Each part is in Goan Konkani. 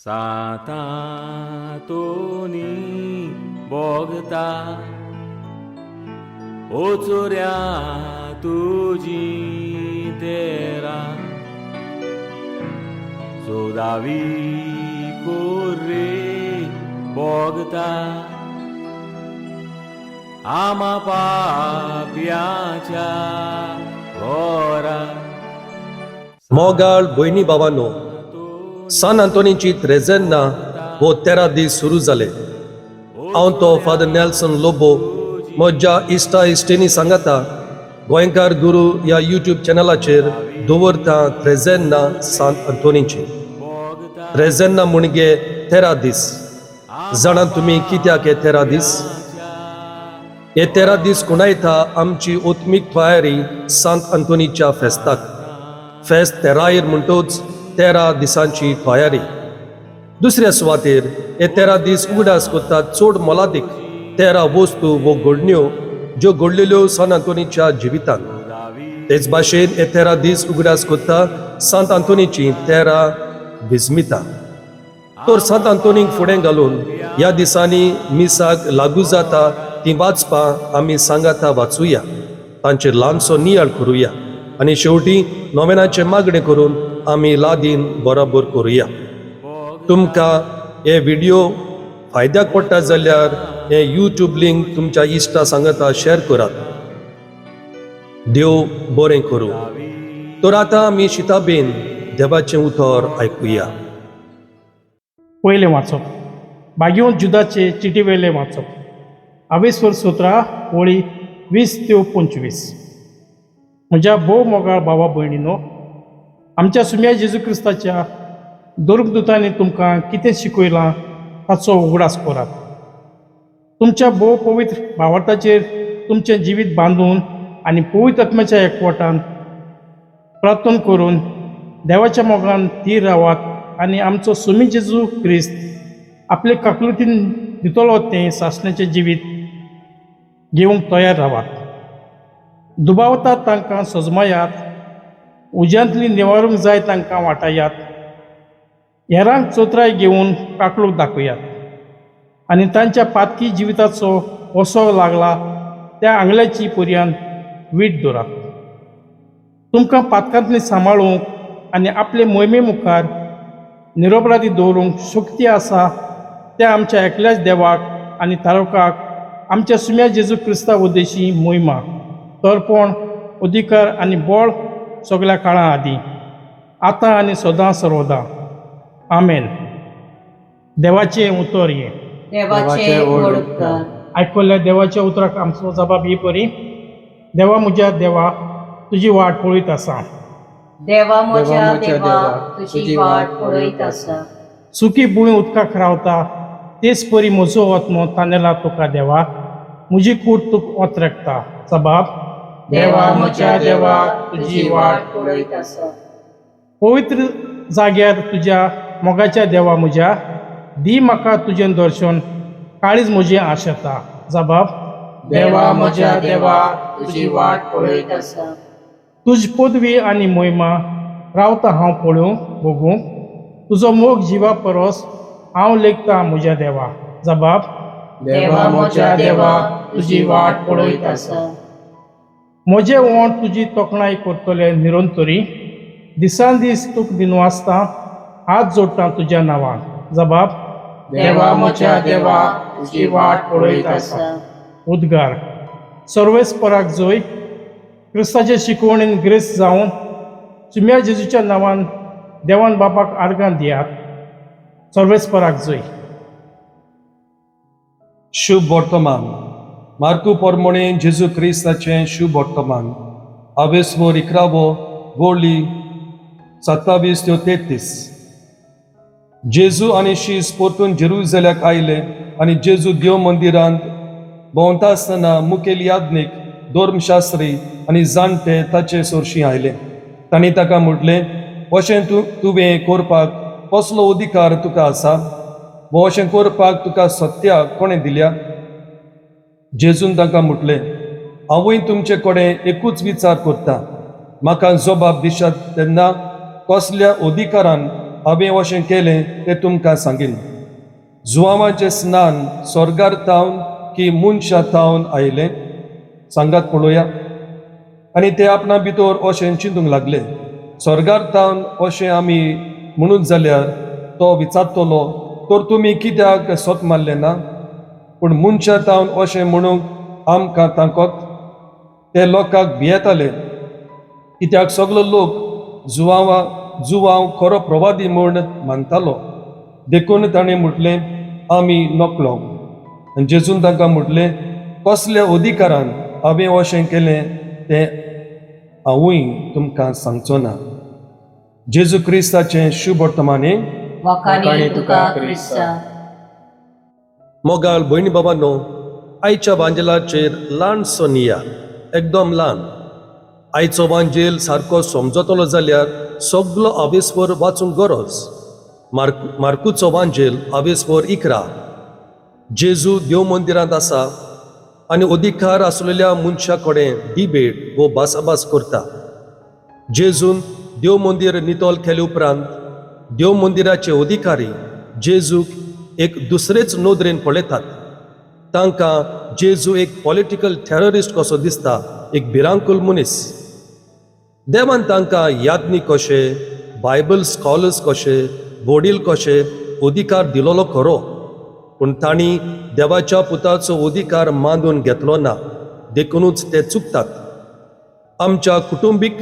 सांतांतोनी भोगता ओचोऱ्या तुजी तेरा चोवदावी कोर्रे भोगता आमा पाप्याच्या घरा. मोगाळ भयणी बाबांनो, सान आंतोनीची त्रेजेन्ना हो 13 दीस सुरू जाले. हांव तो फादर नेल्सन लोबो म्हज्या इश्टा इश्टिणी सांगाता गोंयकार गुरू ह्या यूट्यूब चॅनलाचेर दवरता त्रेजेन्ना सांत आंतोनीची. त्रेजेन्ना म्हणजे 13 दीस. जाणा तुमी कित्याक हे 13 दीस? हे 13 दीस खुणायता आमची ओत्मीक तयारी सांत आंतोनीच्या फेस्ताक. फेस्त तेरायर म्हणटोच 13 दिसांची तयारी. दुसऱ्या सुवातेर हे 13 दीस उगडास करतात चड मोलादीक 13 वस्तू वो घडण्यो ज्यो घडलेल्यो सांत आंतोनीच्या जिवितांत. तेच भाशेन हे 13 दीस उगडास करता सांत आंतोनीची 13 विस्मिता. तर सांत आंतोनीक फुडें घालून ह्या दिसांनी मिसाक लागू जाता ती वाचपां आमी सांगाता वाचुया, तांचेर ल्हानसो नियाळ करुया आनी शेवटी नोवेनाचें मागणें करून आमी लादीन बरोबर करुया. तुमकां हे व्हिडियो फायद्याक पडटा जाल्यार हे यूट्यूब लिंक तुमच्या इश्टा सांगाता शेअर करात. देव बरें करूं. तर आतां आमी शिताबेन देवाचें उतर आयकुया. पयलें वाचप, भाग्यवंत जुदाचे चिटीवेलें वाचप, आवेस्वर 17 वळी 20 त्यो 25. म्हज्या भोव मोगाळ भावा भयणीनो, आमच्या सुम्या जेजू क्रिस्ताच्या दुर्गदुतांनी तुमकां कितें शिकयलां ताचो उगडास करात. तुमच्या भोव पवित्र भावार्थाचेर तुमचें जिवीत बांदून आनी पवित्र आत्म्याच्या एकवटान प्रार्थना करून देवाच्या मोगान थीर रावात आनी आमचो सुमी जेजू क्रिस्त आपले काकलुतीन दितलो तें सासण्याचें जिवीत घेवंक तयार रावात. दुबावतात तांकां सजमायात, उज्यांतली निवारूंक जाय तांकां वाटायात, हेरांक चोत्राय घेवन काकलूक दाखयात आनी तांच्या पातकी जिविताचो वसो लागला त्या आंगल्याची पर्यान वीट दवरात. तुमकां पातकांतली सांबाळूंक आनी आपले मोहिमे मुखार निरोपराधी दवरूंक शक्ती आसा त्या आमच्या एकल्याच देवाक आनी तारकाक आमच्या सुम्या जेजू क्रिस्ता उद्देशी मोहिमा, तर्पण, अधिकार आनी बळ सगळ्या काळां आदीं, आतां आनी सदां सर्वदां. आमेन. देवाचें उतर हें. देवाचे व्हड उपकार. आयकल्ल्या देवाच्या उतराक आमचो जबाब ही परी. देवा म्हज्या देवा, तुजी वाट पळयत आसा. देवा म्हज्या देवा, तुजी वाट पळयत आसा. सुकी भूंय उदकाक रावता तेच परी म्हजो आत्मो तानेला तुका देवा, म्हजी कूड तुका ओतरेकता. जबाब. देवा म्हज्या देवा, तुजी वाट पळयत आसा. पवित्र जाग्यार तुज्या मोगाच्या देवा म्हज्या, दी म्हाका तुजें दर्शन, काळीज म्हजें आशेता. जबाब. देवा म्हज्या देवा, तुजी वाट पळयत आसा. तुज पदवी आनी मोहिमा रावता हांव पळोवंक भोगूंक, तुजो मोग जिवा परस हांव लेखता म्हज्या देवा. जबाब. देवा म्हज्या देवा, तुजी वाट पळयत आसा. म्हजे ओंठ तुजी तोखणाय करतले निरंतरी, दिसान दीस तुका दिनवासता, हात जोडटा तुज्या नांवान. जबाब. देवा म्हज्या देवा, तुजी वाट पळयत आसा. उद्गार. सर्वेस्पराक जोय. क्रिस्ताचे शिकवणीन ग्रेस जावन सुम्या जेजूच्या नांवान देवान बापाक आर्गां दियात. सर्वेस्पराक जोय. शुभ वर्तमान. मार्कू पोरमोणे जेजू क्रिस्ताचें शुभ वर्तमान, आवेस्वोर 11वो वोळी 27 त्यो 33. जेजू आनी शीस परतून जेरुजल्याक आयले आनी जेजू देव मंदिरांत भोंवता आसतना मुखेल याज्ञीक, धर्मशास्त्री आनी जाणटे ताचे सरशीं आयले. तांणी ताका म्हटलें, अशें तुवें करपाक कसलो अधिकार तुका आसा वो अशें करपाक तुका सत्या कोणें दिल्या? जेजून तांकां म्हटलें, हांवूय तुमचे कडेन एकूच विचार करता. म्हाका जबाब दिशात तेन्ना कसल्या अधिकारान हांवें अशें केलें तें तुमकां सांगीन. जुवांवाचें स्नान स्वर्गार थावन की मनशा थावन आयलें? सांगात पळोवया. आनी ते आपणा भितर अशें चिंतूंक लागले, स्वर्गार थावन अशें आमी म्हणून जाल्यार तो विचारतलो, तर तुमी कित्याक सोत मारलें ना? पूण मनशा थावन अशें म्हणूंक आमकां तांकत. ते लोकांक भियेताले, कित्याक सगलो लोक जुवांव खरो प्रवादी म्हूण मानतालो. देखून ताणें म्हटलें, आमी नकळो. आनी जेजून तांकां म्हटलें, कसल्या अधिकारान हांवें अशें केलें तें हांवूय तुमकां सांगचो ना. जेजू क्रिस्ताचें शुभ वर्तमाने. वाखाणी तुका क्रिस्ता. मोगाळ भयणी बाबांनो, आयच्या वांजेलाचेर ल्हानसो निया, एकदम ल्हान. आयचो वांजेल सारको समजतलो जाल्यार सगलो आवेसवर वाचूंक गरज. मार्कुचो वांजेल आवेसवर 11. जेजू देव मंदिरांत आसा आनी अधिकार आसलेल्या मनशा कडेन डिबेट वो भासाभास करता. जेजून देव मंदीर नितळ केले उपरांत देव मंदिराचे अधिकारी जेजूक एक दुसरेच नदरेन पळयतात. तांकां जेजू एक पॉलिटिकल टेररिस्ट कसो दिसता, एक भिरांकूल मनीस. देवान तांकां याज्ञीक कशे, बायबल स्कॉलर्स कशे, वडील कशे अधिकार दिलोलो खरो, पूण तांणी देवाच्या पुताचो अधिकार मानून घेतलो ना, देखुनूच ते चुकतात. आमच्या कुटुंबीक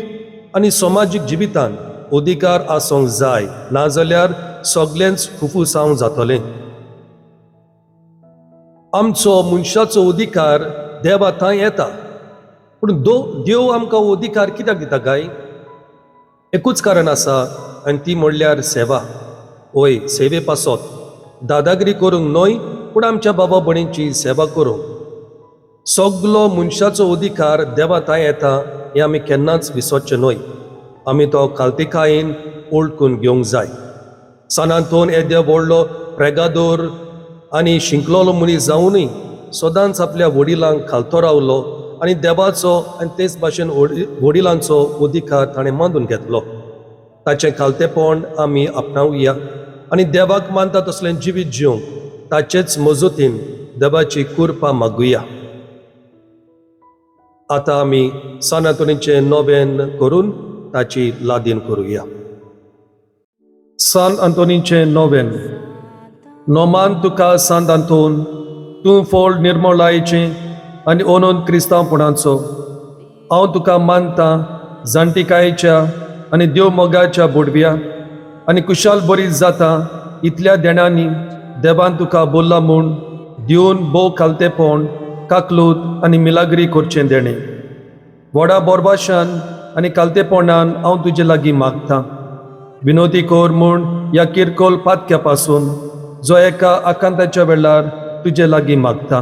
आनी समाजीक जिवितान अधिकार आसूंक जाय, नाजाल्यार सगळेंच फुफुसांव जातलें. आमचो मनशाचो अधिकार देवा थंय येता, पूण देव आमकां अधिकार कित्याक दिता काय? एकूच कारण आसा, आनी ती म्हणल्यार सेवा. वय, सेवे पासत दादागिरी करूंक न्हय, पूण आमच्या बाबा भयणींची सेवा करूंक. सगलो मनशाचो अधिकार देवा थंय येता हें आमी केन्नाच विसरचें न्हय. आमी तो कालतिकायेन ओळखून घेवंक जाय. सान आंतोन येद्या व्हडलो प्रेगादोर आनी शिंकलोलो मनीस जावनूय सदांच आपल्या वडिलांक खालतो रावलो आनी देवाचो आनी तेच भाशेन वडिलांचो अधिकार ताणें मानून घेतलो. ताचें खालतेपण आमी आपणावया आनी देवाक मानता तसलें जिवीत जिवंक ताचेच मजतीन देवाची कृपा मागुया. आतां आमी सान आंतोनीचें नोवेन करून ताची लादीन करुया. सान आंतोनीचें नोवेन. नोमान तुका सांत आंतोन, तूं फोल निर्मोलायचें आनी ओनून क्रिस्तांवपणाचो. हांव तुका मानता जाणटिकायेच्या आनी देव मोगाच्या बोडव्या आनी कुशाल बरी जाता इतल्या देणांनी देवान तुका बोल्ला म्हूण दिवन भोव खालतेपण, काकलूत आनी मिलाग्री करचें देणें. व्हडा बोरबाशान आनी कालतेपणान हांव तुजे लागीं मागतां, विनोदी कर म्हूण ह्या किरकोळ पातक्या पासून जो एका आकांताच्या वेळार तुजे लागीं मागता.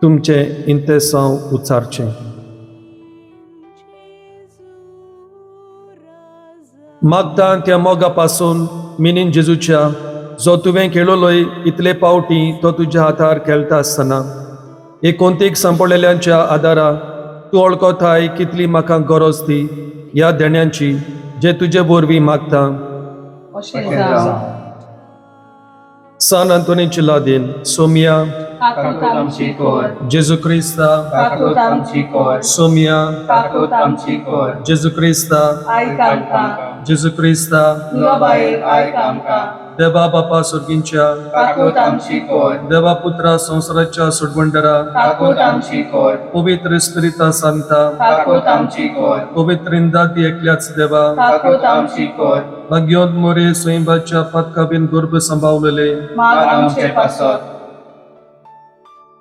तुमचें इंतेसांव उच्चारचें. मागता त्या मोगा पासून मिनीन जेजूच्या, जो तुवें खेळलोय इतले पावटी तो तुज्या हातार खेळटा आसतना एकोंतीक सांपडलेल्यांच्या आदारा तूं वळखताय कितली म्हाका गरज ती ह्या देण्यांची जे तुजे वरवीं मागता. अशें जावं. सान आंतोनीची लादीन. सोमिया, काकूत आमची कर. जेजू क्रिस्ता, काकूत आमची कर. सोमिया, काकूत आमची कर. जेजू क्रिस्ता, आयक आमकां. जेजू क्रिस्ता, तुला बाये आयक आमकां. देवा बापा सोर्गींच्या, काकूत आमची कर. देवा पुत्रा संवसाराच्या सोडवंडरा, काकूत आमची कर. पवित्र स्पिरिता सांता, काकूत आमची कर. पवित्र इंदादी एकल्याच देवा, काकूत आमची कर. भाग्योत मोरे स्वयंबाच्या पातकाबीन गर्भ सांबावलेले, माग आमचे पासत.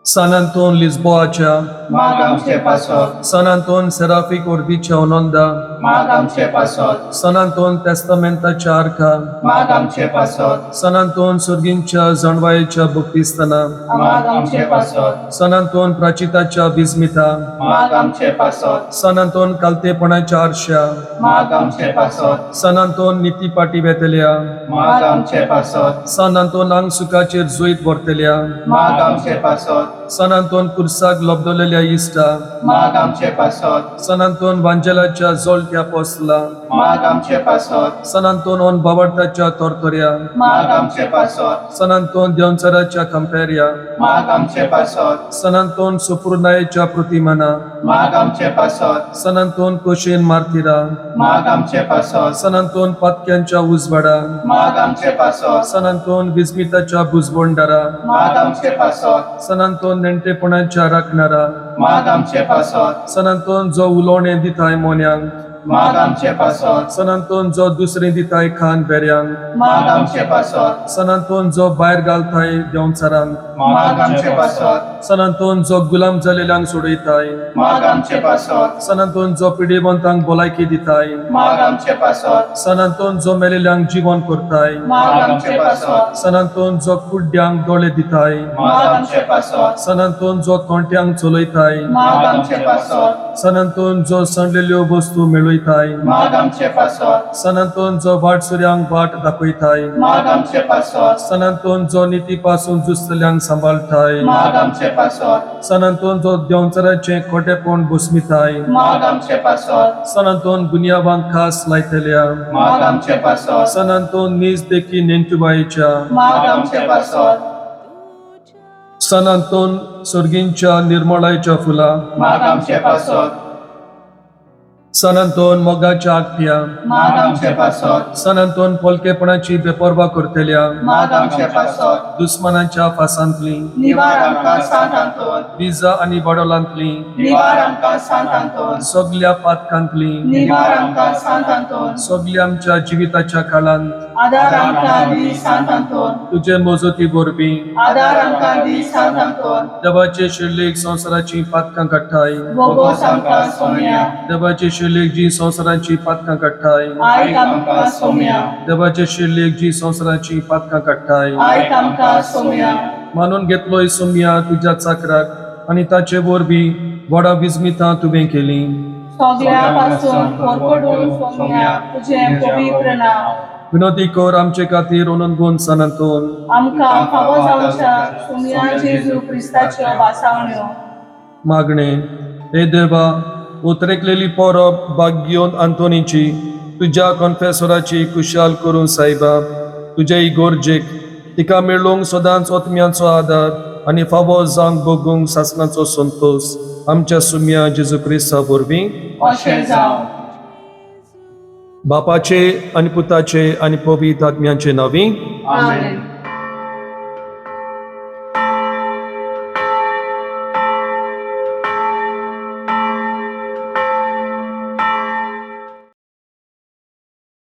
सान आंतोन लिस्बोआच्या, माग आमचे पासत. सान आंतोन सेराफिक ओर्दीच्या ओनोंदा, माग आमचे पासत. सान आंतोन तेस्तामेंताच्या आर्का, माग आमचे पासत. सान आंतोन सुर्गींच्या जाणवायेच्या भक्तिस्ताना, माग आमचे पासत. सान आंतोन प्राचिताच्या बिजमिता, माग आमचे पासत. सान आंतोन कालतेपणाच्या आरश्या, माग आमचे पासत. सान आंतोन निती पाटी वेतल्या, माग आमचे पासत. सान आंतोन आंग सुखाचेर जैत व्हरतल्या, माग आमचे पासत. सान आंतोन कुर्साक लबदलेल्या इश्टा, माग आमचे पासत. सान आंतोन वांजेलाच्या जोल सारक्या पोसला, माग आमचे पासत, सन अंतोन ऑन बावडताच्या तोरतोऱ्या, माग आमचे पासत, सन अंतोन देवचाराच्या कंपेर्या, माग आमचे पासत, सन अंतोन सुपुर्नायेच्या प्रतिमाना, माग आमचे पासत, सन अंतोन कोशेन मार्थिरा, माग आमचे पासत, सन अंतोन पातक्यांच्या उजवाडा, माग आमचे पासत, सन अंतोन विस्मिताच्या बुजबोंडारा, माग आमचे पासत, सन अंतोन नेणटेपणाच्या राखणारा, माग आमचे पासत, सन अंतोन जो उलोवणें दिताय मोन्यांक, माग आमचे पासत, सन अंतोन जो दुसरें दिताय खान बेऱ्यांक, माग आमचे पासत, सन अंतोन जो भायर घालताय देंवचारांक, माग आमचे पासत, सन अंतोन जो गुलाम जालेल्यांक सोडयताय, माग आमचे पासत, सन अंतोन जो पिडेवंतांक भलायकी दिताय, माग आमचे पासत, सन अंतोन जो मेलेल्यांक जिवन करताय, माग आमचे पासत, सन अंतोन जो कुड्ड्यांक दोळे दिताय, माग आमचे पासत, सन अंतोन जो तोंट्यांक चलयताय, माग आमचे पासत, सन अंतोन जो सांडलेल्यो वस्तू मेळयताय, माग आमचे पासत, सन अंतोन जो वाटसुऱ्यांक वाट दाखयताय, माग आमचे पासत, सन अंतोन जो निती पासून जुसतल्यांक सांबाळटाय, माग आमचे पासत, सन अंतोन जो देंवचाराचें खोटेपण बोसमिताय, माग आमचे पासत, सन अंतोन गुन्यांवांक खास लायतल्या, माग आमचे पासत, सन अंतोन नीज देखी नेंटुबायेच्या, माग आमचे पासत, सन अंतोन सर्गींच्या निर्मळायच्या फुलां, माग आमचे पासत, सन अंतोन मोगाच्या आगट्या, माग आमचे पासत, सन अंतोन पोलकेपणाची बेपर्वा करतल्या, माग आमचे पासत, दुस्मानांच्या फासांतली, निवार आमकां सांत आंतोन, विजा आनी बडोलांतली, निवार आमकां सांत आंतोन, सगल्या पातकांतली, निवार आमकां सांत आंतोन, सगल्या आमच्या जिविताच्या काळांत आदार आमकां दी सांत आंतोन, तुजे मजती वरवीं आदार आमकां दी सांत आंतोन, देवाचे शिरलेख संवसाराची पातकां काडटाय, भोगोस आमकां सोम्या, देवाचे शिरलेख जी संवसाराची पातकां काडटाय, आयक आमकां सोम्या, देवाचे शिरलेख जी संवसाराची पातकां काडटाय, आयक आमकां सोम्या, मानून घेतलोय सोम्या तुज्या चाकराक आनी ताचे वरवीं व्हडा विस्मितां तुवें केलीं. सगळ्या पासून कोरकडून सोम्या तुजें पवित्र नांव. विनोदी कर आमचे खातीर अनंतगुण सन अंतोन, आमकां फावो जावच्या सोम्या जेजू क्रिस्ताच्यो भासावण्यो. मागणे. हे देवा, उतरेकलेली परब भाग्योन आंतोनीची तुज्या कॉन्फेसोराची कुशाल करूं सायबा, तुज्या इगोर्जेक तिका मेळूंक सदांच ओतम्यांचो आदार आनी फावो जावंक भोगूंक सासणाचो संतोश आमच्या सुम्या जेजू क्रिस्ता वरवीं. अशें जावं. बापाचे आनी पुताचे आनी पवित्र आत्म्याचे नांवी. आमेन.